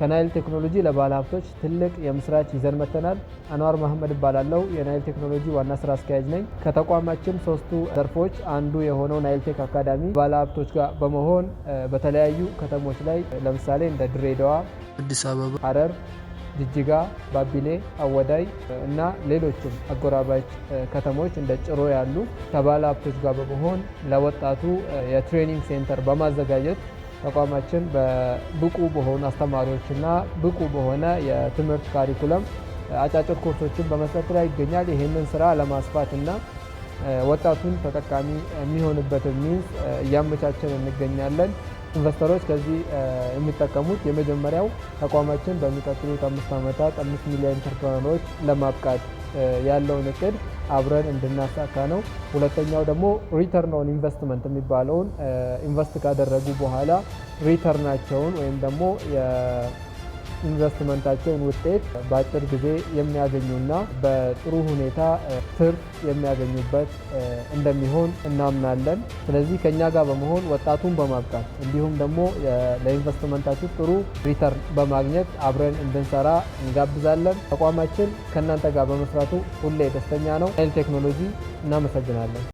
ከናይል ቴክኖሎጂ ለባለ ሀብቶች ትልቅ የምስራች ይዘን መጥተናል። አንዋር መሀመድ እባላለሁ። የናይል ቴክኖሎጂ ዋና ስራ አስኪያጅ ነኝ። ከተቋማችን ሶስቱ ዘርፎች አንዱ የሆነው ናይል ቴክ አካዳሚ ባለ ሀብቶች ጋር በመሆን በተለያዩ ከተሞች ላይ ለምሳሌ እንደ ድሬዳዋ፣ አዲስ አበባ፣ ሐረር፣ ጅጅጋ፣ ባቢሌ፣ አወዳይ እና ሌሎችም አጎራባች ከተሞች እንደ ጭሮ ያሉ ከባለ ሀብቶች ጋር በመሆን ለወጣቱ የ training center በማዘጋጀት ተቋማችን በብቁ በሆኑ አስተማሪዎችና ብቁ በሆነ የትምህርት curriculum አጫጭር ኮርሶችን በመስጠት ላይ ይገኛል። ይህንን ስራ ለማስፋት እና ወጣቱን ተጠቃሚ የሚሆንበትን means እያመቻቸን እንገኛለን። ኢንቨስተሮች ከዚህ የሚጠቀሙት የመጀመሪያው ተቋማችን በሚቀጥሉት 5 ዓመታት 5 ሚሊዮን entrepreneur ኦች ለማብቃት ያለውን እቅድ አብረን እንድናሳካ ነው። ሁለተኛው ደግሞ return on investment የሚባለውን invest ካደረጉ በኋላ return ኣቸውን ወይም ደግሞ የኢንቨስትመንታቸውን ውጤት በአጭር ጊዜ የሚያገኙና በጥሩ ሁኔታ ትርፍ የሚያገኙበት እንደሚሆን እናምናለን። ስለዚህ ከኛ ጋር በመሆን ወጣቱን በማብቃት እንዲሁም ደግሞ ለኢንቨስትመንታችሁ ጥሩ return በማግኘት አብረን እንድንሰራ እንጋብዛለን። ተቋማችን ከእናንተ ጋር በመስራቱ ሁሌ ደስተኛ ነው። ናይል ቴክኖሎጂ፣ እናመሰግናለን።